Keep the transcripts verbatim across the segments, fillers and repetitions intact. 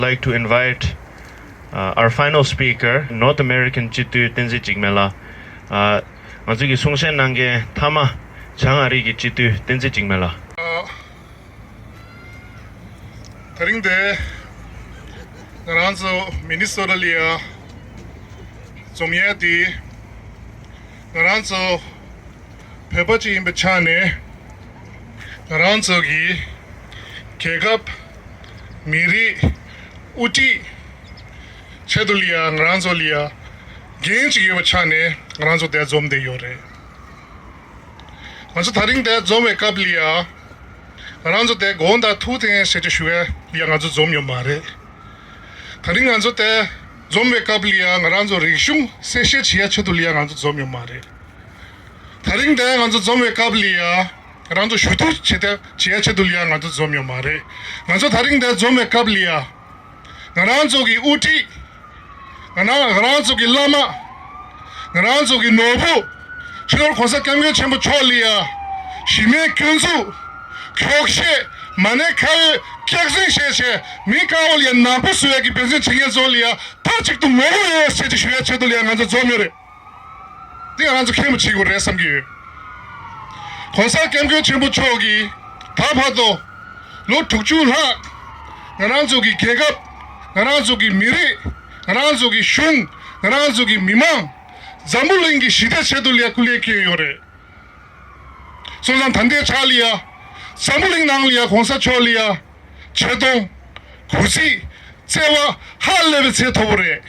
like to invite uh, our final speaker, North American སྤྱི་འཐུས་བསྟན་འཛིན་འཇིགས་མེད་ལགས། Uh, ང་ཚོའི་གསུང་བཤད་གནང་མཁན་མཐའ་མ་བྱང་ཨ་རི་གི་སྤྱི་འཐུས་བསྟན་འཛིན་འཇིགས་མེད་ལགས། ཨ། དེ་རིང་འདི་ང་རང་ཚོ་མི་ནི་སོ་ཊ་ལ་ཡ་འཛོམས་ཡས་དེ་ང་རང་ཚོ་བོད་པ་ཅིག་ཡིན་པའི་ཆ་ནས་ང་རང་ཚོ་གི་རྒྱལ་ཁབ་མི་རིགས་དབུ་ཁྲིད་ཆེད་དུ་ལ་ཡ་ང་རང་ཚོ་ལ་ཡ་འགན་ཅིག་ཡོད་པའི་ཆ་ནས་ང་རང་ཚོ་འདིར་འཛོམས་བསྡད་ཡོད་རེད། ང་ཚོ་དེ་རིང་འདིར་འཛོམས་པའི་སྐབས་ལ་ཡ། ང་རང་ཚོ་དེ་དགོངས་དག་ཐུགས་མཐུན་ཞེས་ཞུ་བའི་ལ་ཡ་ང་ཚོ་འཛོམས་ཡོད་མ་རེད། དེ་རིང་ང་ཚོ་དེ་འཛོམས་པའི་སྐབས་ལ་ཡ་ང་རང་ཚོ་རིག་གཞུང་གསལ་བཤད་བྱེད་ཡ་ཆེད་དུ་ལ་ཡ་ང་ཚོ་འཛོམས་ཡོད་མ་རེད། དེ་རིང་འདིར་ང་ཚོ་འཛོམས་པའི་སྐབས་ལ་ཡ་ང་རང་ཚོ་ཞུ་གཏུག་བྱེད་ཐབས་བྱེད་ཡ་ཆེད་དུ་ལ་ཡ་ང་ཚོ་འཛོམས་ཡོད་མ་རེད། ང་ཚོ་དེ་རིང་འདིར་འཛོམས་པའི་སྐབས་ལ་ཡ། ང་རང་ཚོ་གི་དབུ་ཁྲིད། ང་རང་ང་རང་ཚོ་གི་བླ་མ། ང་རང་ཚོ་གི་ནོར་བུ། སྤྱི་ནོར་གོང་ས་སྐྱབས་མགོན་ཆེན་པོ་མཆོག་ལ་ཡ། གཞི་མེད་སྐྱོན་འཛུགས། འཁྱོག་བཤད། མ་ཎི་ཁ་ཡོད་སྐྱག་རྫུན་བཤད་བྱས་མི་དཀར་པོ་ལ་ཡ་ནག་པོ་བཟོ་ཡ་གི་འབད་བརྩོན་བྱེད་མཁན་ཚོ་ལ་ཡ་མཐའ་གཅིག་ཏུ་ངོ་རྒོལ་ཡོད་ཟེར་ཅིག་ཞུ་ཡ་ཆེད་དུ་ལ་ཡ་ང་ཚོ་འཛོམས་ཡོད་རེད། འདི་ང་རང་ཚོ་མཁྱེན་པ་བྱེད་དགོས་རེད་བསམ་གྱི་ཡོད། གོང་ས་སྐྱབས་མགོན་ཆེན་པོ་མཆོག་གིས་ད་བར་དུ་ལོ་དྲུག་ཅུ་ལྷག་ང་རང་ཚོ་གི་རྒྱལ་ཁབ། ང་རང་ཚོ་གི་མི་རིགས། ང་རང་ཚོ་གི་གཞུང་། ང་རང་ཚོ་གི་མི་མང་། འཛམ་བུ་གླིང་གི་ཞི་བདེ་ཆེད་དུ་ལ་ཡ་སྐུ་ལས་བསྐྱོན་ཡོད་རེད། སོང་ཙང་ད་ལྟའི་ཆ་ལ་ཡ། འཛམ་བུ་གླིང་ནང་ལ་ཡ་གོང་ས་མཆོག་ལ་ཡ། ཆེ་མཐོང་། གུས་བརྩི། བརྩེ་བ་ཧ་ལས་པའི་ཚད་མཐོ་པོ་རེད།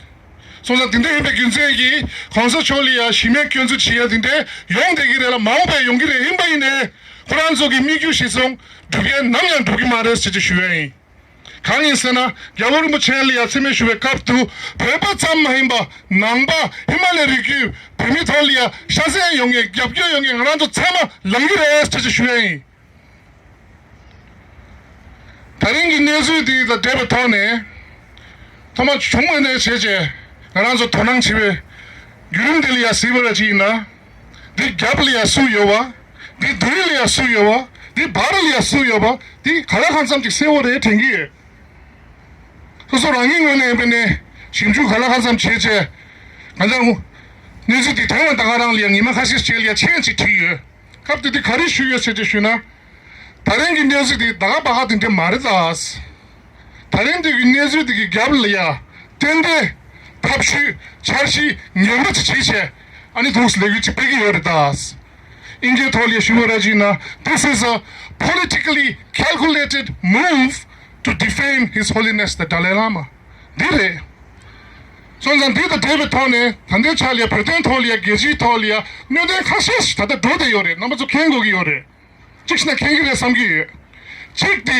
སོང་ཙང་དེ་འདྲ་ཡིན་པའི་རྒྱུ་མཚན་གྱིས་གོང་ས་མཆོག་ལ་ཡ་གཞི་མེད་སྐྱོན་འཛུགས་བྱེད་ཡ་དེ་འདྲ་ཡོང་བསྡད་ཀྱི་རེད་ལ། མ་འོངས་པ་ཡོང་གི་རེད། ཡིན་པ་ཡིན་ནའི་ཁོ་རང་ཚོ་གི་དམིགས་ཡུལ་གཞིར་བཟུང་འགྲུབ་མཁན་ནམ་ཡང་འགྲུབ་ཀྱི་མ་རེད་ཟེར་ཅིག་ཞུ་ཡ་ཡིན། གང་ཡིན་ཟེར་ན་རྒྱལ་བ་རིན་པོ་ཆེ་ལ་ཡ་མཚན་སྨད་ཞུ་བའི་སྐབས་དུ་བོད་པ་ཙམ་མ་ཡིན་པ་ནང་པ་ཧི་མ་ལའི་རི་རྒྱུད་བོད་མི་ཐོག་ལ་ཡ་ཤ་ཚ་ཡོང་མཁན་རྒྱབ་སྐྱོར་ཡོང་མཁན་ང་རང་ཚོ་ཚང་མ་ལངས་ཀྱི་རེད་ཟེར་ཅིག་ཞུ་ཡ་ཡིན། ད་རིང་གི་གནས་ཚུལ་འདི་དང་འབྲེལ་བའི་ཐོག་ནས་ཐོག་མར་བྱུང་བའི་གནས་བྱས་རྗེས་ང་རང་ཚོ་དོ་སྣང་བྱེད་པའི་བརྒྱུད་རིམ་འདི་ལ་ཡ་གཟིགས་པ་ར་ཅིག་ཡིན་ན། འདི་རྒྱབ་ལ་ཡ་སུ་ཡོད་པ། འདི་མདུན་ལ་ཡ་སུ་ཡོད་པ། འདི་བར་ལ་ཡ་སུ་ཡོད་པ། འདི་ག་ལ་གང་འཚམ་ཅིག་གསལ་བོ་རེད་དྲན་གྱི་ཡོད། སོ་སོ་རང་ཉིད་ངོས་ནས་ཡིན་པ་ནས་ཞིབ་འཇུག་ག་ལ་གང་འཚམ་བྱས་རྗེས་ང་ཚོ་གནས་ཚུལ་འདི་དོན་ལ་ད་ག་རང་ལ་ཡ་ཉི་མ་ཁ་ཤས་ཤིག་ལ་ཡ་མཆན་ཅིག་བྲིས་ཡོད། སྐབས་དེ་དུས་ག་རེ་ཞུས་ཡོད་ཟེར་ཏེ་ཞུས་ན། ད་རིང་གི་གནས་ཚུལ་དེ་ད་ག་པ་ག་དེ་འདྲ་མ་རེད་ད། ད་རིང་དུས་ཀྱི་གནས་ཚུལ་དེ་གི་རྒྱབ་ལ་ཡ་ཏན་ཏན་ཐབས་ཤུགས་འཆར་གཞི་ངན་པ་ཅིག་བྱས་བྱས་ཨ་ནི་ཐུགས་ལས་འགུལ་ཅིག་སྤེལ་གྱི་ཡོད་རེད་ད། ཨིན་ཇིའི་ཐོག་ལ་ཡ་ཞུ་བ་ར་ཅིག་ན། This is a politically calculated move to defame His Holiness the Dalai Lama. འདི་རེད། སོང་ཙང་འདི་དང་འབྲེལ་བའི་ཐོག་ནས་ད་ལྟའི་ཆ་ལ་ཡ་བོད་དོན་ཐོག་ལ་ཡ་རྒྱལ་སྤྱིའི་ཐོག་ལ་ཡ་གནད་དོན་ཁ་ཤས་ཤིག་ད་ལྟ་འགྲོ་བསྡད་ཡོད་རེད། རྣམ་པ་ཚོ་མཁྱེན་དགོས་ཀྱི་ཡོད་རེད། གཅིག་ཤི་ན་མཁྱེན་གྱི་རེད་བསམ་གྱི་ཡོད། གཅིག་དེ།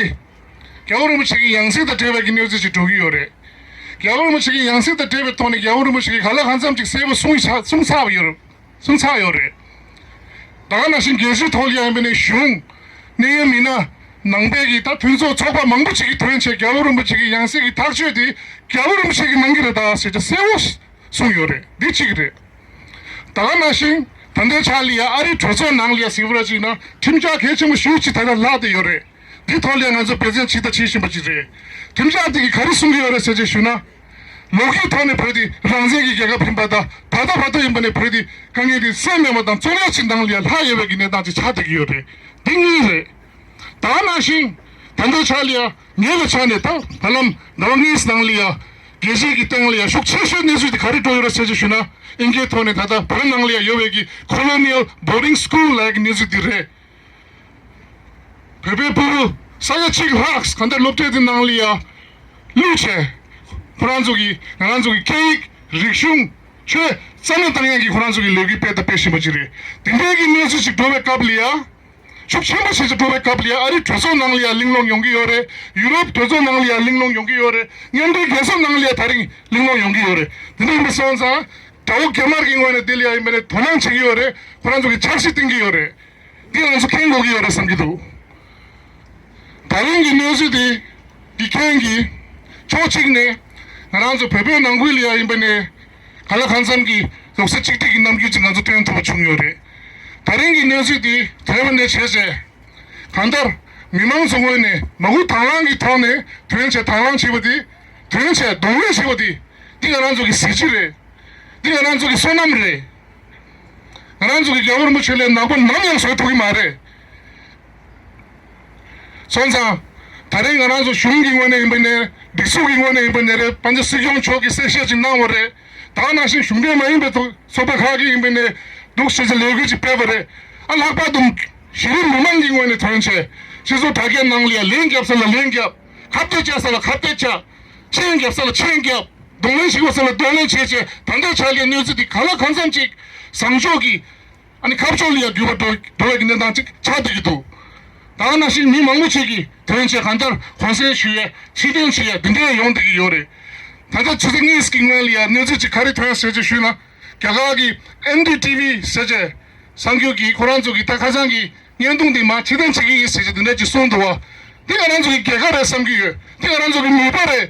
རྒྱལ་བ་རིན་པོ་ཆེ་གི་ཡང་སྲིད་དང་འབྲེལ་བའི་གི་གནས་ཚུལ་ཅིག་འགྲོ་གི་ཡོད་རེད། རྒྱལ་བ་རིན་པོ་ཆེ་གི་ཡང་སྲིད་དང་འབྲེལ་བའི་ཐོག་ནས་རྒྱལ་བ་རིན་པོ་ཆེ་གིས་ག་ལ་གང་འཚམ་ཅིག་གསལ་པོ་གསུངས་ཚར་གསུངས་ཚར་བ་ཡོད་རེད། གསུངས་ཚར་ཡོད་རེད། ད་ག་ནང་བཞིན་རྒྱལ་སྤྱིའི་ཐོག་ལ་ཡ་ཡིན་པ་ནས་གཞུང་། གནད་ཡོད་མི་སྣ། ནང་པའི་གི་ད་མཐུན་ཚོགས་ཚོགས་པ་མང་པོ་ཅིག་གི་དོན་ཆེད་རྒྱལ་བ་རིན་པོ་ཆེ་གི་ཡང་སྲིད་ཀྱི་ཐག་གཅོད་དེ་རྒྱལ་བ་རིན་པོ་ཆེ་གིས་གནང་གི་རེད་ད་ཟེར་ཅིག་གསལ་པོ་གསུངས་ཡོད་རེད། འདི་གཅིག་རེད། ད་ག་ནང་བཞིན་ད་ལྟའི་ཆ་ལ་ཡ་ཨ་རིའི་གྲོས་ཚོགས་ནང་ལ་ཡ་གཟིགས་པ་ར་ཅིག་ན་ཁྲིམས་འཆར་གལ་ཆེན་པོ་ཞེ་པོ་ཅིག་ད་ལྟ་ལྷག་བསྡད་ཡོད་རེད། འདི་ཐོག་ལ་ཡ་ང་ཚོ་འབད་བརྩོན་བྱེད་དང་བྱེད་བཞིན་པ་ཅིག་རེད། ཁྲིམས་འཆར་འདི་གིས་ག་རེ་གསུང་གི་ཡོད་རེད་ཟེར་ཅིག་ཞུ་ན། ལོ་རྒྱུས་ཐོག་ནས་བོད་འདི་རང་བཙན་གྱི་རྒྱལ་ཁབ་ཡིན་པ་དང་ད་ལྟ་བར་དུ་ཡིན་པ་ནས་བོད་འདི་དཀའ་ངལ་འདི་སེལ་མེད་པ་དང་བཙོན་རར་ཅིག་ནང་ལ་ཡ་ལྷག་ཡོད་པའི་གི་གནས་སྟངས་ཅིག་ཆགས་བསྡད་ཀྱི་ཡོད་རེད། འདི་གཉིས་རེད། ད་ག་ནང་བཞིན་ད་ལྟའི་ཆ་ལ་ཡ་ངེད་ཀྱི་ཆ་ནས་ད་ད་ལམ་ཟླ་བ་གཉིས་ནང་ལ་ཡ་རྒྱལ་སྤྱིའི་གི་སྟེང་ལ་ཡ་ཤུགས་ཆེ་ཤོས་གནས་ཚུལ་དེ་ག་རེ་འགྲོ་ཡོད་རེད་ཟེར་ཅིག་ཞུ་ན། ཨིན་སྐད་ཐོག་ནས་ད་ལྟ་བོད་ནང་ལ་ཡ་ཡོད་པའི་གི་Colonial Boarding School ལབ་ཡ་གི་གནས་ཚུལ་འདི་རེད། བོད་པའི་ཕྲུ་གུ་ས་ཡ་གཅིག་ལྷག་གང་ལྟར་སློབ་གྲྭ་དེ་ནང་ལ་ཡ་བླུགས་བྱས། ཁོ་རང་ཚོ་གི་ང་རང་ཚོ་གི་སྐད་ཡིག་རིག་གཞུང་ཆོས་རྩ་མེད་བཏང་ཡ་གི་ཁོ་རང་ཚོ་གི་ལས་འགུལ་སྤེལ་དང་སྤེལ་བཞིན་པ་ཅིག་རེད། དེ་འདྲའི་གི་གནས་ཚུལ་ཅིག་འགྲོ་བའི་སྐབས་ལ་ཡ། ཤུགས་ཆེན་པོ་བྱས་ཅིག་འགྲོ་བའི་སྐབས་ལ་ཡ་ཨ་རི་གྲོས་ཚོགས་ནང་ལ་ཡ་གླེང་སློང་ཡོང་གི་ཡོད་རེད། ཡུ་རོབ་གྲོས་ཚོགས་ནང་ལ་ཡ་གླེང་སློང་ཡོང་གི་ཡོད་རེད། མཉམ་འབྲེལ་རྒྱལ་ཚོགས་ནང་ལ་ཡ་དེ་རིང་གླེང་སློང་ཡོང་གི་ཡོད་རེད། དེ་འདྲ་ཡིན་པ་སོང་ཙང་དགྲ་བོ་རྒྱ་དམར་གྱི་ངོས་ནས་དེ་ལ་ཡ་ཡིན་པ་ནས་དོ་སྣང་བྱེད་ཀྱི་ཡོད་རེད། ཁོ་རང་ཚོ་གི་འཆར་གཞི་བཏིང་གི་ཡོད་རེད། འདི་ང་ཚོ་མཁྱེན་དགོས་ཀྱི་ཡོད་རེད་བསམ་གྱི་འདུག་ད་རིང་གི་གནས་ཚུལ་འདི་འདི་མཁྱེན་གྱི་ཕྱོགས་གཅིག་ནས་ང་རང་ཚོ་བོད་པའི་ནང་ཁུལ་ལ་ཡ་ཡིན་པ་ནས་གང་ལ་གང་འཚམ་གྱི་རྡོག་རྩ་གཅིག་སྒྲིལ་གྱི་རྣམ་འགྱུར་ཅིག་ང་ཚོ་སྟོན་ཐུབ་པ་བྱུང་ཡོད་རེད། ད་རིང་གི་གནས་ཚུལ་འདི་དེ་བས་ནས་བྱས་ཚེ་གང་ལྟར་མི་མང་ཚོ་ངོས་ནས་མ་འགུལ་དང་བླངས་ཀྱི་ཐོག་ནས་དོན་བྱེད་དང་བླངས་བྱེད་པ་འདི་ དོན་བྱས་གདོང་ལེན་བྱེད་པ་དེ། འདི་ང་རང་ཚོ་གི་གཟི་བརྗིད་རེད། འདི་ང་རང་ཚོ་གི་བསོད་ནམས་རེད། ང་རང་ཚོ་གི་རྒྱལ་བ་རིན་པོ་ཆེ་ལས་ནག་པོ་ནམ་ཡང་བཟོ་ཐུབ་ཀྱི་མ་རེད། སོང་ཙང་། ད་རེས་ང་རང་ཚོ་གཞུང་གི་ངོས་ནས་ཡིན་པ་ནས་སྒྲིག་འཛུགས་ཀྱི་ངོས་ནས་ཡིན་པ་ནས་རེད། དཔལ་འབྱོར་སྲིད་སྐྱོང་མཆོག་གིས་གསལ་བཤད་ཅིག་གནང་བ་རེད། ད་ག་ནང་བཞིན་གཞུང་འབྲེལ་མ་ཡིན་པའི་ཐོག་ཚོགས་པ་ཁག་གིས་ཡིན་པ་ནས་འདུག་ཞེས་ལས་འགུལ་ཅིག་སྤེལ་བ་རེད། ཨ་ལྷག་པར་དུ་གཞི་རིམ་མི་མང་གི་ངོས་ནས་ཐོན་བྱས་སྤྱི་ཚོགས་དྲ་རྒྱའི་ནང་ལ་ཡང་ལན་བརྒྱབ་ས་ལ་ལན་བརྒྱབ། ཁ་གཏད་བཅག་ས་ལ་ཁ་གཏད་བཅག་མཆན་བརྒྱབ་ས་ལ་མཆན་བརྒྱབ། གདོང་ལེན་བྱེད་དགོས་ས་ལ་གདོང་ལེན་བྱས་བྱས། ད་ལྟའི་ཆར་ལ་གནས་ཚུལ་འདི་གང་ལ་གང་འཚམ་ཅིག་བཟང་ཕྱོགས་ཀྱི། ཨ་ནི་ཁ་ཕྱོགས་ལ་ཡང་འགྱུར་བ་འགྲོ་འགྲོ་བའི་གནས་སྟངས་ཅིག་ཆགས་བསྡད་ཀྱི་འདུག་ད་ག་ནང་བཞིན་མི་མང་པོ་ཅིག་གིས་དོན་བྱས་གང་ལྟར་གུང་སེང་ཞུ་ཡས་ཕྱིར་འཐེན་བྱེད་ཡས་འདི་འདྲས་ཡོང་བསྡད་ཀྱི་ཡོད་རེད། ད་ལྟ་ཆུ་ཚོད་གཉིས་ཀྱི་སྔོན་ལ་ཡང་གནས་ཚུལ་ཅིག་ག་རེ་ཐོན་ཟེར་ཅིག་ཞུས་ན། རྒྱ་གར་གྱི་ཨེན་ཌི་ཊི་བི་ཟེར་བྱས་གསར་འགྱུར་གྱི་ཁོ་རང་ཚོ་གི་ད་ཁ་སང་གི་བརྙན་ཐུང་འདི་མར་ཕྱིར་འཐེན་བྱེད་ཀྱི་ཡིན་ཟེར་བྱས་འདི་འདྲས་ཅིག་གསུངས་འདུག་བ། འདི་ང་རང་ཚོ་གི་རྒྱལ་ཁབ་རེད་བསམ་གྱི་ཡོད། འདི་ང་རང་ཚོ་གི་ནུས་པ་རེད།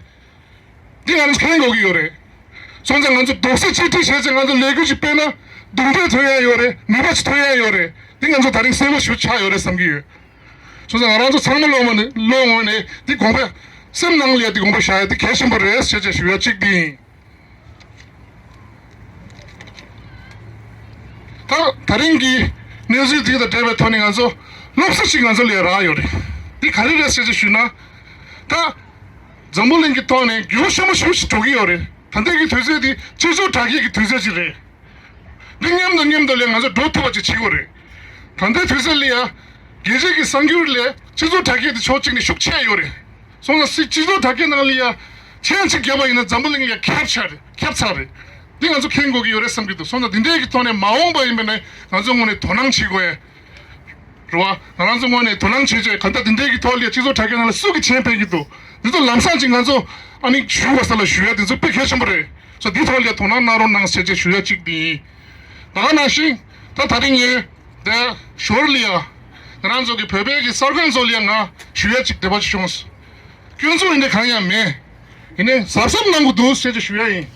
འདི་ང་ཚོ་མཁྱེན་དགོས་ཀྱི་ཡོད་རེད། སོང་ཙང་ང་ཚོ་རྡོག་རྩ་གཅིག་སྒྲིལ་བྱས་ཙང་ང་ཚོ་ལས་འགུལ་ཞིག་སྤེལ་ན་གདོང་འདྲེ་ཐོན་ཡ་ཡོད་རེད། ནུས་པ་ཞིག་ཐོན་ཡ་ཡོད་རེད། འདི་ང་ཚོ་ད་རིང་གསལ་པོ་ཞིག་ཆགས་ཡོད་རེད་བསམ་གྱི་ཡོད། སོང་ཙང་ང་རང་ཚོ་ཚང་མ་བློ་ངོ་ནས་བློ་ངོ་ནས་འདི་དགོངས་པ་སེམས་ནང་ལ་ཡ་འདི་དགོངས་པ་བཞག་ཡ་འདི་གལ་ཆེན་པོ་རེད་ཟེར་བྱས་ཞུ་ཡ་གཅིག་འདི་ཡིན། ད་ད་རིང་གི་གནས་ཚུལ་འདི་དང་འབྲེལ་བའི་ཐོག་ནས་ང་ཚོ་སློབ་གསོ་ཞིག་ང་ཚོ་ལ་རག་ཡོད་རེད། འདི་ག་རེ་རེད་ཟེར་ཅིག་ཞུས་ན། ད་འཛམ་བུ་གླིང་གི་ཐོག་ནས་འགྱུར་བ་ཆེན་པོ་ཞིག་འགྲོ་གི་ཡོད་རེད། ད་ལྟའི་གི་དུས་ཚོད་འདི་སྤྱི་ཚོགས་དྲ་རྒྱའི་གི་དུས་ཚོད་ཅིག་རེད། འདི་མཉམ་དུ་མཉམ་དུ་ལ་ང་ཚོ་འགྲོ་ཐུབ་པ་ཅིག་བྱེད་དགོས་རེད། ད་ལྟའི་དུས་ཚོད་ལ་ཡ། རྒྱལ་སྤྱིའི་གི་གསར་འགྱུར་ལས་སྤྱི་ཚོགས་དྲ་རྒྱའི་དེ་ཕྱོགས་གཅིག་ནས་ཤུགས་ཆེ་ཡོད་རེད། སོང་ཙང་སྲིད་སྤྱི་ཚོགས་དྲ་རྒྱའི་ནང་ལ་ཡ་མཆན་གཅིག་བརྒྱབ་པ་ཡིན་ན་འཛམ་བུ་གླིང་ལ་ཡ་ཁྱབ་ཆགས་རེད། ཁྱབ་ཚར་རེད། འདི་ང་ཚོ་མཁྱེན་དགོས་ཀྱི་ཡོད་རེད་བསམ་གྱི་འདུག་སོང་ཙང་འདི་འདྲའི་གི་ཐོག་ནས་མ་འོངས་པ་ཡིན་པ་ན་ང་ཚོ་ངོས་ནས་དོ་སྣང་བྱེད་དགོས་ཡ། རེད་བ། ང་རང་ཚོ་ངོས་ནས་དོ་སྣང་བྱེད་ཆེད་ག་འདྲ་འདི་འདྲའི་གི་ཐོག་ལ་ཡ་སྤྱི་ཚོགས་དྲ་རྒྱའི་ནང་ལ་སུ་གི་མཆན་སྤེལ་གྱི་འདུག་འདི་ཚོ་ལམ་སང་ཅིག་ང་ཚོ་ཨ་ནི་ཞུ་བ་ས་ལ་ཞུ་ཡ་འདི་ཚོ་དཔེ་གལ་ཆེན་པོ་རེད། སོ་འདི་ཐོག་ལ་ཡ་དོ་སྣང་གནང་རོགས་གནང་ཟེར་ཅེས་ཞུ་ཡ་གཅིག་འདི་ཡིན། ད་ག་ནང་བཞིན་ད་ད་རིང་ངས་དེ་ཞོར་ལ་ཡ་ང་རང་ཚོ་གི་བོད་པའི་གི་གསར་ཁང་ཚོ་ལ་ཡ་ང་ཞུ་ཡ་གཅིག་འདོད་པ་ཅིག་བྱུང་སོང་། སྐྱོན་འཛུགས་ཡིན་ནའི་གང་ཡང་མེད། ཡིན་ནའི་གཟབ་གཟབ་གནང་དགོས་འདུག་ཟེར་ཅེས་ཞུ་ཡ་ཡིན།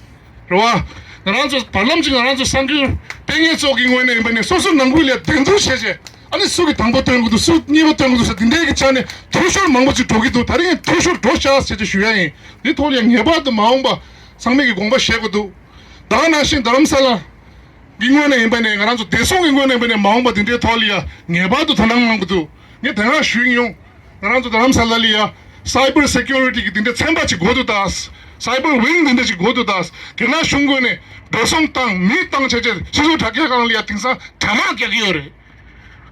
རེད་བ། ང་རང་ཚོ་བར་ལམ་ཅིག་ང་རང་ཚོ་གསར་འགྱུར་སྤེལ་མཁན་ཚོ་གི་ངོས་ནས་ཡིན་པ་ནས་སོ་སོ་ནང་ཁུལ་ལ་ཡ་གདེང་ཚོད་བྱས་བྱས་ཨ་ནི་སུ་གི་དང་པོ་སྟོན་དགོས་འདུག་སུ་གཉིས་པ་སྟོན་དགོས་འདུག་ཟེར་འདི་འདྲའི་གི་ཆ་ནས་འཐུས་ཤོར་མང་པོ་ཅིག་འགྲོ་གི་འདུག་ད་རིང་འཐུས་ཤོར་འགྲོ་ཤག་ཟེར་ཅེས་ཞུ་ཡ་ཡིན། འདི་ཐོག་ལ་ཡ་ངེས་པར་དུ་མ་འོངས་པ་ཚང་མས་ཀྱི་དགོངས་པ་བཞེས་དགོས་འདུག་ད་ག་ནང་བཞིན་རྡ་རམ་ས་ལ་གི་ངོས་ནས་ཡིན་པ་ནས་ང་རང་ཚོ་བདེ་སྲུང་གི་ངོས་ནས་ཡིན་པ་ནས་མ་འོངས་པ་འདི་འདྲའི་ཐོག་ལ་ཡ་ངེས་པར་དུ་དོ་སྣང་གནང་དགོས་འདུག་ངས་དེ་སྔ་ཞུས་མྱོང་། ང་རང་ཚོ་རྡ་རམ་ས་ལ་ལ་ཡ་Cyber Security གི་འདི་འདྲའི་ཚན་པ་ཅིག་དགོས་འདུག་ད། Cyber Wing འདི་འདྲ་ཅིག་དགོས་འདུག་ད། རྒྱ་ནག་གཞུང་ངོས་ནས་འགྲོ་སོང་བཏང་མི་བཏང་བྱས་བྱས་སྤྱི་ཚོགས་དྲ་རྒྱའི་སྒང་ལ་ཡ་དེང་སང་དྲ་དམག་རྒྱག་གི་ཡོད་རེད།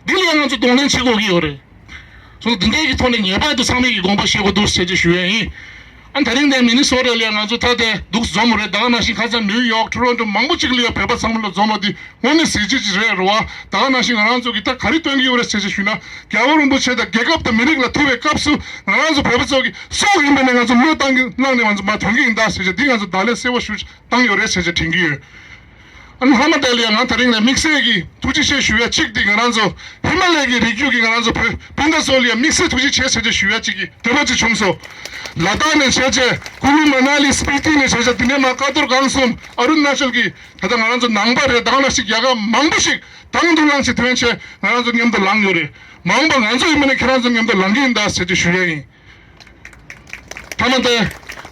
འདི་ལ་ཡང་ང་ཚོ་གདོང་ལེན་བྱེད་དགོས་ཀྱི་ཡོད་རེད། སོ་འདི་འདྲའི་གི་ཐོག་ནས་ངེས་པར་དུ་ཚང་མས་ཀྱི་དགོངས་པ་བཞེས་དགོས་འདུག་ཟེར་ཅེས་ཞུ་ཡ་ཡིན། ཨ་ད་རིང་འདིར་མི་ནི་སོ་ཊ་ལ་ཡ་ང་ཚོ་ད་ལྟ་འདུག་འཛོམས་རེད། ད་ག་ནང་བཞིན་ཁ་སང་ནིའུ་ཡོག་ཊོ་རོན་ཊོ་མང་པོ་ཅིག་ལ་ཡ་བོད་པ་ཚང་མ་ལ་འཛོམས་པ་འདི་དངོས་གནས་གཟི་བརྗིད་ཅིག་རེད། རེད་བ། ད་ག་ནང་བཞིན་ང་རང་ཚོ་གི་ད་ག་རེ་སྟོན་གྱི་ཡོད་རེད་ཟེར་ཅེས་ཞུས་ན་རྒྱལ་བ་རིན་པོ་ཆེ་དང་རྒྱལ་ཁབ་དང་མི་རིགས་ལ་ཐུག་པའི་སྐབས་སུ་ང་རང་ཚོ་བོད་པ་ཚོ་གི་སྲོག་ཡིན་པ་ནས་ང་ཚོ་བློས་བཏང་གི་གནང་ནས་ང་ཚོ་མར་ཐོན་གྱི་ཡིན་ད་ཟེར་ཅེས་འདི་ང་ཚོ་བརྡ་ལན་གསལ་པོ་ཞིག་བཏང་ཡོད་རེད་ཟེར་ཅེས་དྲན་གྱི་ཡོད། ཨ་ནི་ལྷག་མ་དེ་ལ་ཡང་ང་ད་རིང་ནས་དམིགས་བསལ་གྱི་ཐུགས་རྗེ་ཆེ་ཞུ་ཡ་གཅིག་དེ་ང་རང་ཚོ་ཧི་མ་ལ་ཡའི་རི་རྒྱུད་ཀྱི་ང་རང་ཚོ་བོད་སྤུན་ཟླ་ཚོ་ལ་ཡང་དམིགས་བསལ་ཐུགས་རྗེ་ཆེ་ཟེར་ཅེས་ཞུ་ཡ་གཅིག་གི་འདོད་པ་ཅིག་བྱུང་སོང་། ལ་དྭགས་ནས་བྱས་རྗེས་ཀུ་ལུ་མ་ན་ལི་སྤི་ཏི་ནས་བྱས་རྗེས་དེ་ནས་མར་ཀ་རྡོར་སྒང་གསུམ་ཨ་རུ་ན་ཅལ་གྱི་ད་ལྟ་ང་རང་ཚོ་ནང་པ་རེད། ད་ག་ནང་བཞིན་རྒྱལ་ཁབ་མང་པོ་ཞིག་དང་དུ་བླངས་ཤིག་ཐོན་ཆེད་ང་རང་ཚོ་མཉམ་དུ་ལངས་ཡོད་རེད། མ་འོངས་པ་ང་ཚོ་ཡིན་མིན་ནས་ཁྱེད་རང་ཚོ་མཉམ་དུ་ལངས་ཀྱི་ཡིན་ད་ཟེར་ཅེས་ཞུ་ཡ་ཡིན། མཐའ་མ་དེ།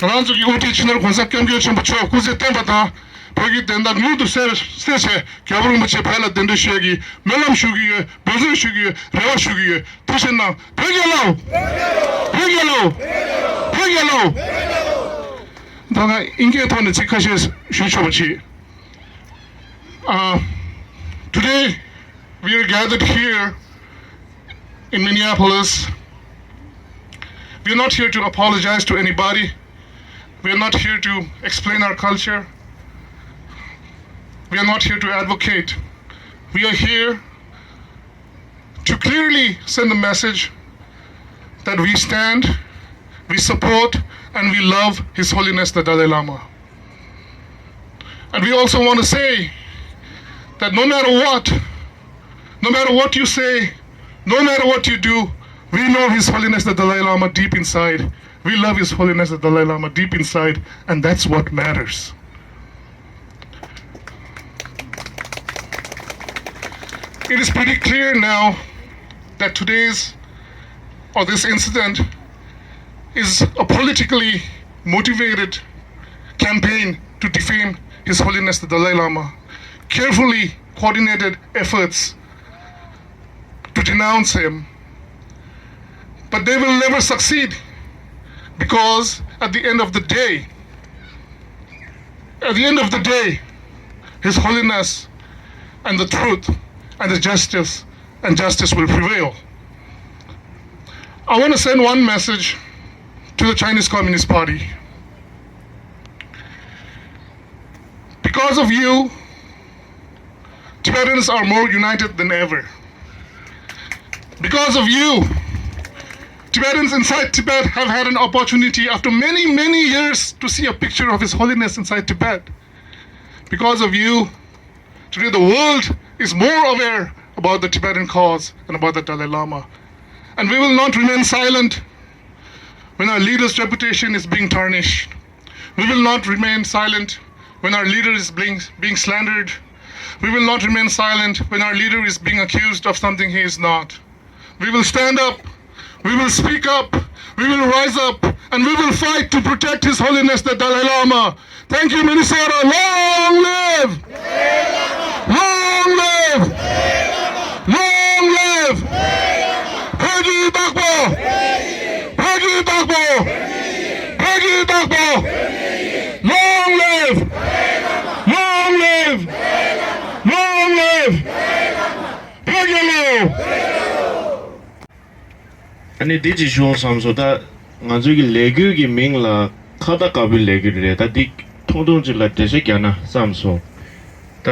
ང་རང་ཚོ་གི་དབུ་ཁྲིད་སྤྱི་ནོར་གོང་ས་སྐྱབས་མགོན་ཆེན་པོ་མཆོག་སྐུ་ཚེ་བརྟན་པ་དང་། བོད་ཀྱི་བདེན་མཐའ་མྱུར་དུ་གསལ་གསལ་ཆེད་རྒྱལ་བ་རིན་པོ་ཆེ་བོད་ལ་གདན་འདྲེན་ཞུ་ཡ་གི་སྨོན་ལམ་ཞུ་གི་ཡོད། འབད་བརྩོན་ཞུ་གི་ཡོད། རེ་བ་ཞུ་གི་ཡོད། ཐུགས་རྗེ་གནང་། བོད་རྒྱལ་ལོ། བོད་རྒྱལ་ལོ། བོད་རྒྱལ་ལོ། ད་ང་ཨིན་སྐད་ཐོག་ནས་ཚིག་ཁ་ཤས་ཞུ་ཆོག་པ་བྱེད། Uh, today, we are gathered here in Minneapolis. We are not here to apologize to anybody. We are not here to explain our culture. We are not here to advocate. We are here to clearly send a message that we stand, we support, and we love His Holiness the Dalai Lama. And we also want to say that no matter what, no matter what you say, no matter what you do, we know His Holiness the Dalai Lama deep inside. We love His Holiness the Dalai Lama deep inside, and that's what matters. It is pretty clear now that today's or this incident is a politically motivated campaign to defame His Holiness the Dalai Lama, carefully coordinated efforts to denounce him. But they will never succeed, because at the end of the day, at the end of the day, His Holiness and the truth and the justice and justice will prevail. I want to send one message to the Chinese Communist Party. Because of you, Tibetans are more united than ever. Because of you, Tibetans inside Tibet have had an opportunity after many, many years to see a picture of His Holiness inside Tibet. Because of you, today the world is more aware about the Tibetan cause and about the Dalai Lama. And we will not remain silent when our leader's reputation is being tarnished. We will not remain silent when our leader is being, being slandered. We will not remain silent when our leader is being accused of something he is not. We will stand up. We will speak up. We will rise up. And we will fight to protect His Holiness the Dalai Lama. Thank you, Minnesota. Long live! Long live! Long live! བོད་ཀྱི་བདག་པོ། བོད་ཀྱི་བདག་པོ། བོད་ཀྱི་བདག་པོ། Long live! Long live! Long live! བོད་རྒྱལ་ལོ། ཨ་ནི་འདི་ཅིག་ཞུ་འོང་བསམ་སོང་། ད་ང་ཚོའི་གི་ལས་འགུལ་གྱི་མིང་ལ་ཁ་བརྡ་དཀར་པོའི་ལས་འགུལ་རེད། ད་འདི་ཐུང་ཐུང་ཅིག་ལ་འགྲེལ་བཤད་རྒྱག་ན་བསམ་སོང་། ད་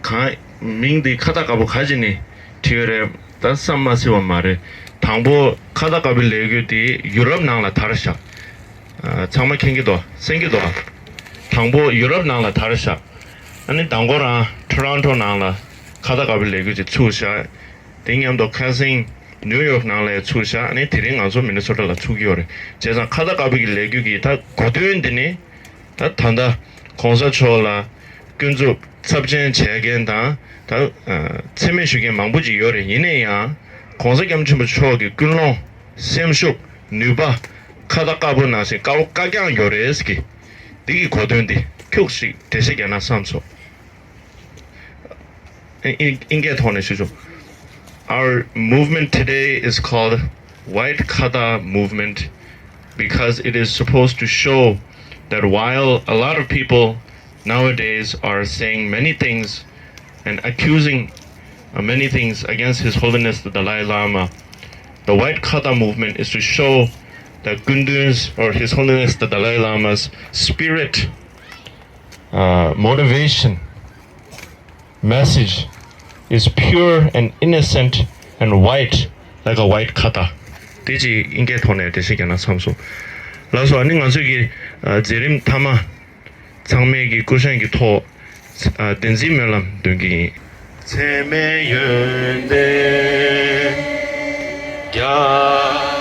གང་མིང་འདི་ཁ་བརྡ་དཀར་པོ་ག་ཅིག་ནས་བྲིས་ཡོད་རེད། ད་བསམ་མ་ཟིན་པ་མ་རེད། དང་པོ་ཁ་བརྡ་དཀར་པོའི་ལས་འགུལ་འདི་ཡུ་རོབ་ནང་ལ་དར་ཤག་ཨ། ཚང་མ་མཁྱེན་གྱི་འདུག་གསན་གྱི་འདུག་དང་པོ་ཡུ་རོབ་ནང་ལ་དར་ཤག་ཨ་ནི་མདང་དགོང་རང་ཊོ་རོན་ཊོ་ནང་ལ་ཁ་བརྡ་དཀར་པོའི་ལས་འགུལ་ཅིག་ཚུགས་ཤག་དེ་མཉམ་དུ་ཁ་སང་ནིའུ་ཡོག་ནང་ལ་ཡང་ཚུགས་ཤག་ཨ་ནི་དེ་རིང་ང་ཚོ་མི་ནི་སོ་ཊ་ལ་ཚུགས་ཀྱི་ཡོད་རེད། བྱས་ཙང་ཁ་བརྡ་དཀར་པོ་གི་ལས་འགུལ་གྱི་ད་གོ་དོན་འདི་ནི། ད་ད་ལྟ་གོང་ས་མཆོག་ལ་སྐྱོན་འཛུགས་ཚབས་ཆེན་བྱེད་མཁན་དང་ད་ཨ་མཚན་སྨད་ཞུ་མཁན་མང་པོ་ཅིག་ཡོད་རེད། ཡིན་ན་ཡང་གོང་ས་སྐྱབས་མགོན་ཆེན་པོ་མཆོག་གི་ཀུན་སློང་། སེམས་ཤུགས། ནུས་པ། ཁ་བརྡ་དཀར་པོ་ནང་བཞིན་དཀར་པོ་དཀར་རྐྱང་ཡོད་རེད་ཟེར་གི། འདི་གི་གོ་དོན་འདི་ཁྱུག་ཞིག་འགྲེལ་བཤད་རྒྱག་ན་བསམ་སོང་། ཨིན་ཨིན་སྐད་ཐོག་ནས་ཞུ་ཆོག Our movement today is called White Khata Movement because it is supposed to show that while a lot of people nowadays are saying many things and accusing uh, many things against His Holiness the Dalai Lama, the White Khata movement is to show that Kundun's or His Holiness the Dalai Lama's spirit, uh, motivation, message is pure and innocent and white like a white kata. དེ་ཅིག་ཨིན་སྐད་ཐོག་ནས་འགྲེལ་བཤད་རྒྱག་ན་བསམ་སོང་། ལགས་སོ། ཨ་ནི་ང་ཚོས་ཀྱི་ཨ་མཛད་རིམ་མཐའ་མ། ཚང་མས་ཀྱི་སྐུ་བཞེངས་ཀྱི་ཐོག་ཨ་བདེན་ཚིག་སྨོན་ལམ་འདོན་གྱི་ཡིན། ཚད་མེད་ཡོན་ཏན་རྒྱ་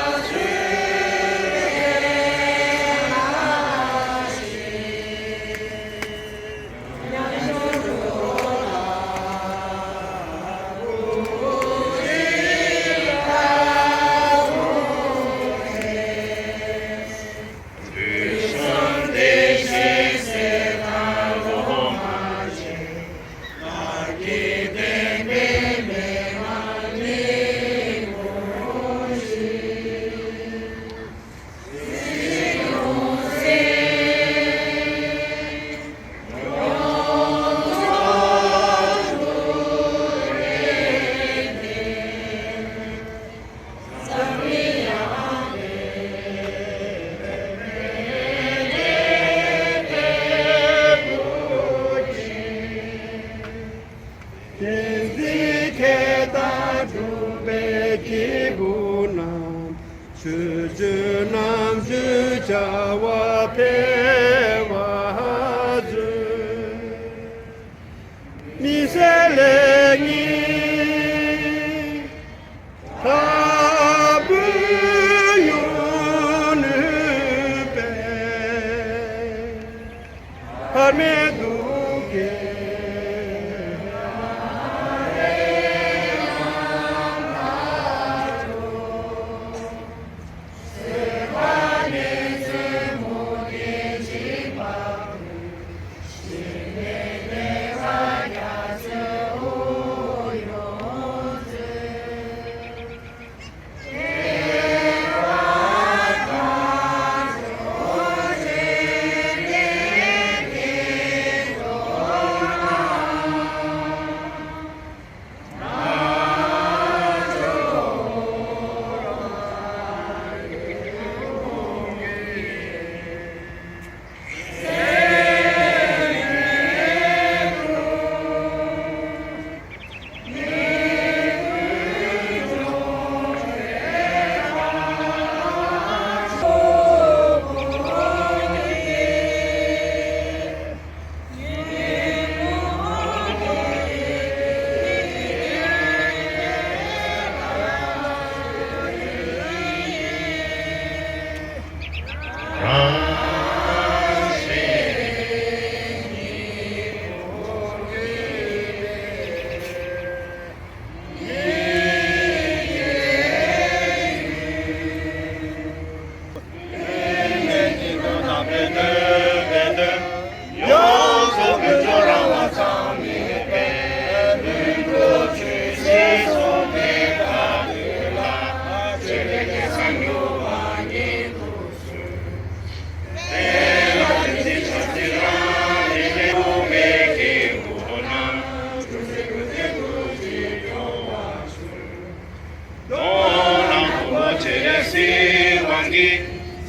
བསྟན་འཛིན་མཁས་དང་གྲུབ་པའི་སྐྱེས་བུ་རྣམས། ཆོས་སྤྱོད་རྣམ་དཔྱོད་བྱ་བ་འཕེལ་བར་མཛོད། མི་ཟད་ལས་ངན་ལྟ་བུ་ཡོང་ནུས་པས། ཕར་མེད་སྡུག་བསྔལ་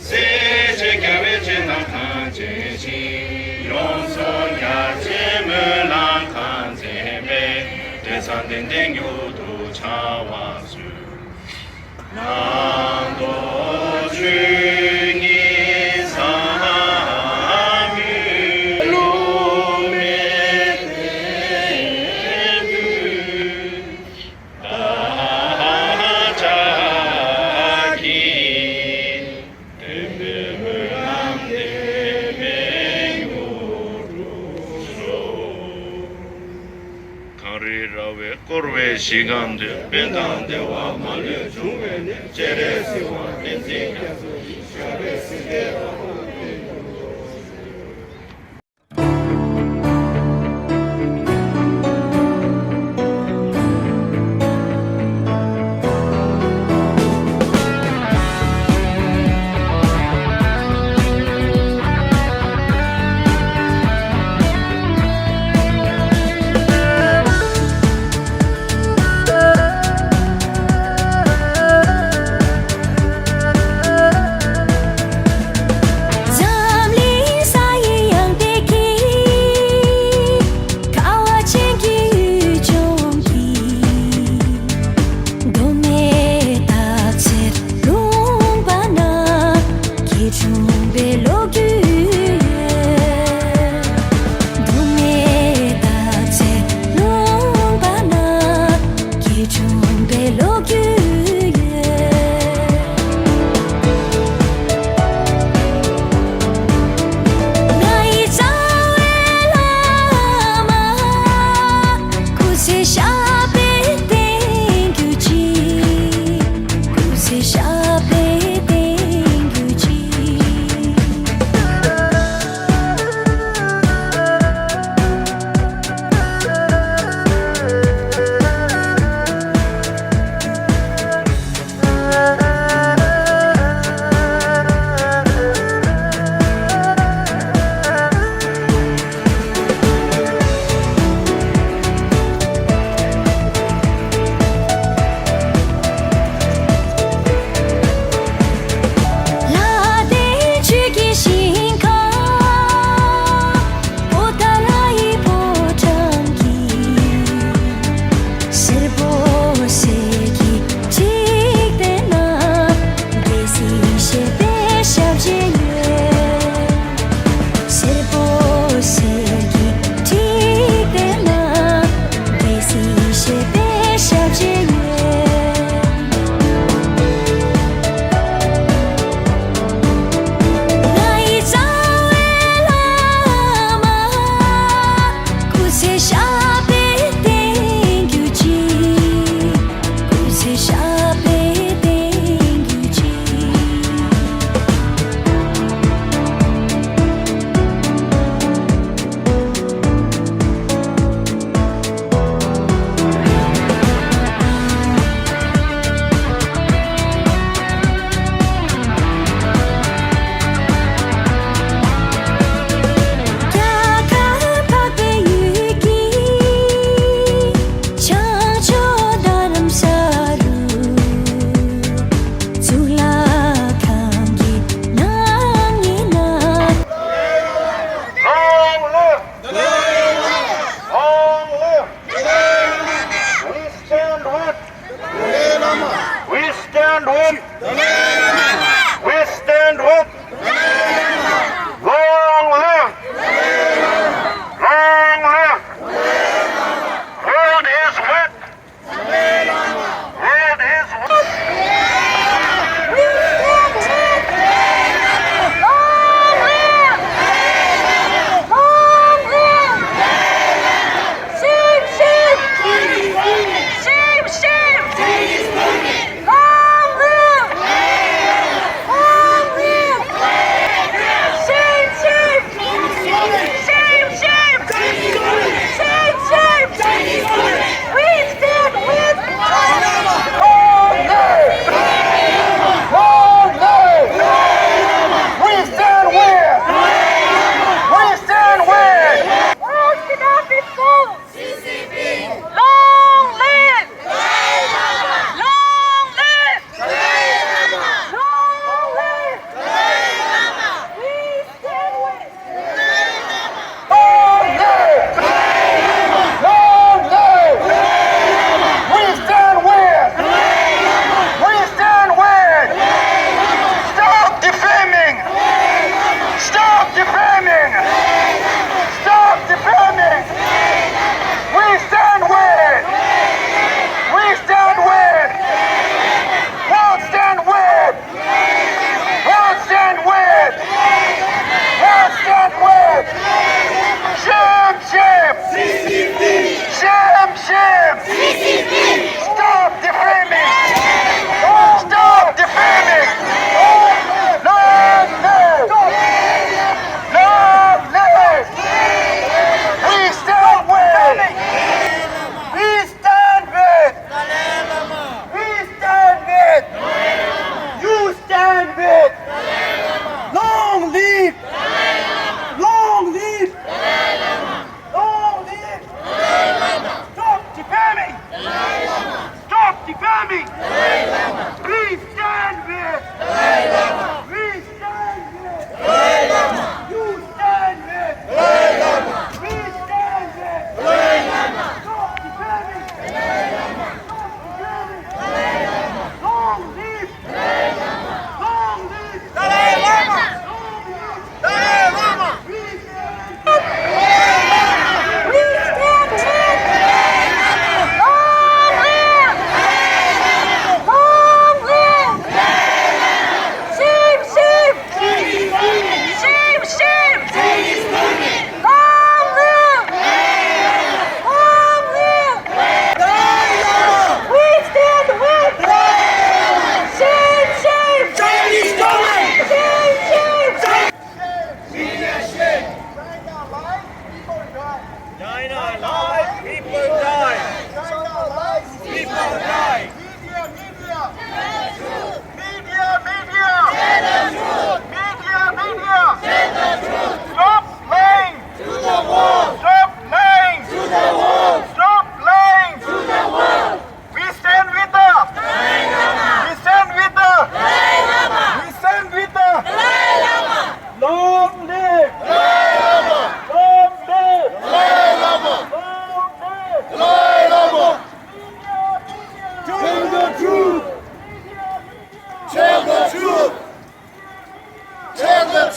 སྲས་བཅས་རྒྱལ་བའི་སྤྱན་དང་ཐམས་ཅད་མཁྱེན། ཡོངས་སུ་རྒྱ་ཆེའི་སྨོན་ལམ་ཁང་བརྩེགས་པས། དེ་ཚེ་བདེན་བདེན་མྱུར་དུ་འཆར་བར་མཛོད། ནང་དུ་ཆོས་ཉིད་ཟབ་མོའི་ལུང་མེ་ཏོག་བཀྲ་ཤིས་གངས་རི་ར་བས་བསྐོར་བའི་གཞི་སྒང་དུ། ཕན་དང་བདེ་བ་མ་ལུས་འབྱུང་བའི་གནས། སྤྱན་རས་གཟིགས་དབང་བསྟན་འཛིན་རྒྱ་མཚོ་ཡི། ཞབས་པད་སྲིད་མཐའི་འཁོར་ལོ་བརྟན་གྱུར་ཅིག། འཛམ་གླིང་ས་ཡི་ཡང་སྟེང་གི། ཁ་བ་ཅན་གྱི་ཡུལ་ལྗོངས་ཀྱི། མདོ་སྨད་སྟག་འཚེར་ལུང་པ་ན། སྐྱིད་གྲོང་པའི་ལོ་རྒྱུས་ཡོད། མདོ་སྨད་སྟག་འཚེར་ལུང་པ་ན། སྐྱིད་གྲོང་པའི་ལོ་རྒྱུས་ཡོད། ང་ཡི་རྩ་བའི་བླ་མ། སྐུ་ཚེ་ཞབས་པད་བརྟན་གྱུར་ཅིག། སྐུ་ཚེ་ཞབས་པད་བརྟན་གྱུར་ཅིག།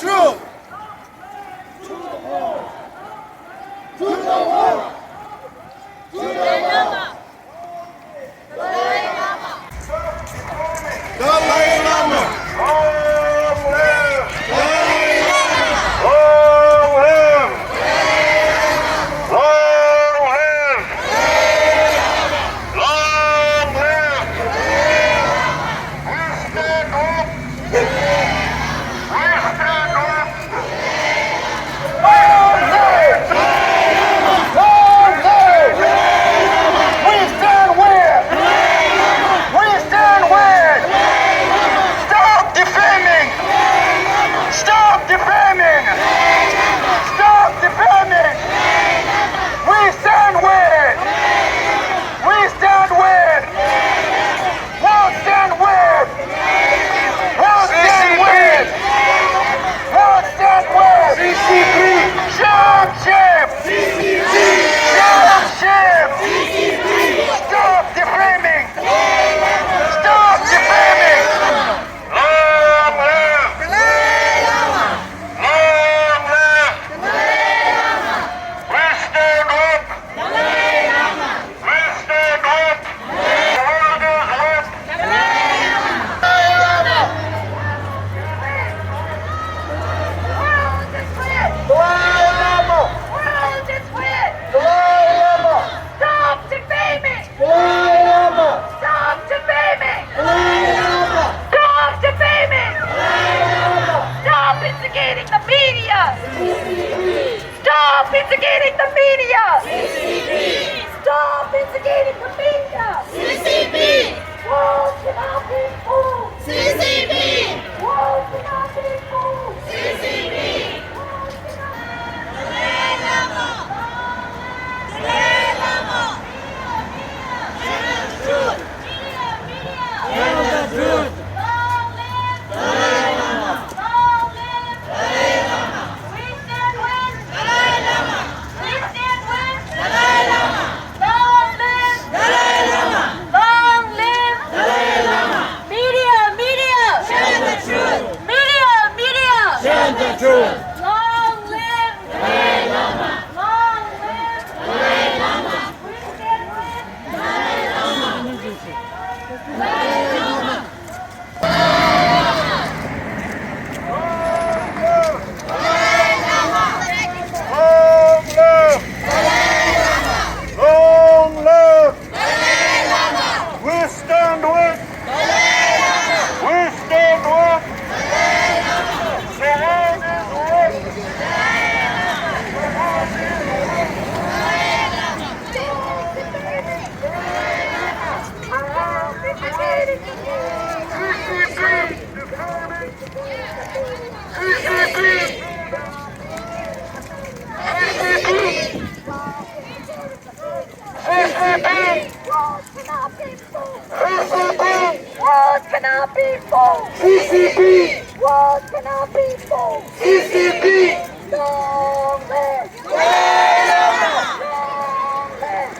True. To the wall. To the wall. Dalai Lama. Long live. Long live. Long live. Long live. We stand up. We stand up. Long live! Long live! We stand with! We stand with! Stop defaming! Stop defaming! Stop defaming! We stand with! We stand with! We'll stand with! We'll stand with! We'll stand with! C C P! Shame, shame! C C P! Shame, shame! C C P! Stop defaming! Stop defaming! Long live! Long live! We stand up! We stand with World is with Dalai Lama! World is with Dalai Lama! World is with Dalai Lama! Stop defaming! Dalai Lama! Stop defaming! Dalai Lama! Stop defaming! Dalai Lama! Stop instigating the media! Stop instigating the media! C C P! Stop instigating the media! C C P! World cannot be fooled! C C P! World cannot be fooled! C C P! World cannot Dalai Lama! Dalai Lama! Media, media! Tell the truth! Media, media! Tell the truth! Long live Dalai Lama! Long live Dalai Lama! We stand with Dalai Lama! We stand with Dalai Lama! Long live Dalai Lama! Long live Dalai Lama! Media, media! Share the truth! Media, media! Share the truth! Long live Dalai Lama! Long live Dalai Lama! We stand with Dalai Lama! Long live! Long live! We stand with! We stand with! The world is with! C C P! World cannot be fooled! C C P! World cannot be fooled! C C P! Long live! Long live! Long live!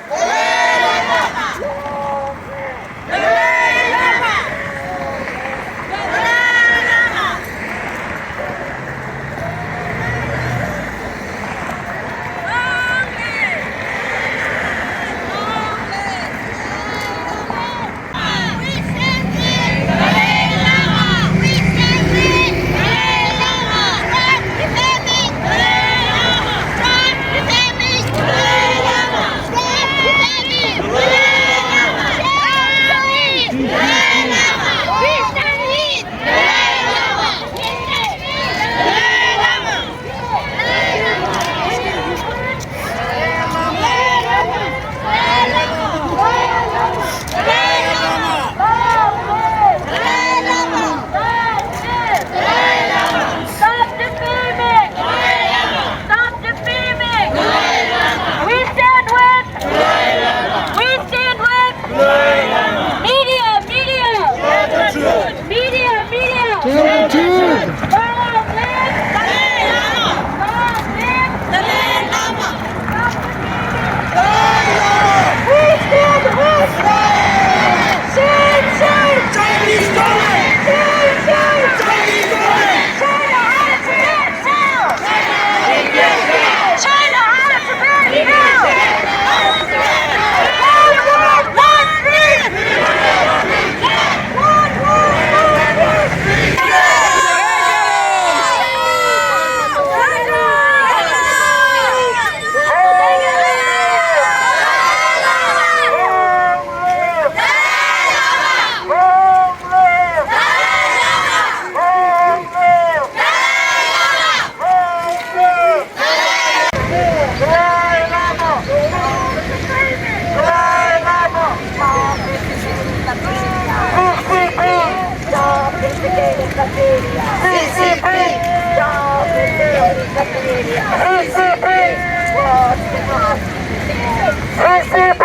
C C P! What's in our people? C C P!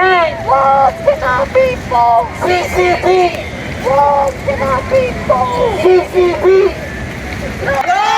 What's in our people? C C P! What's in our people? C C P!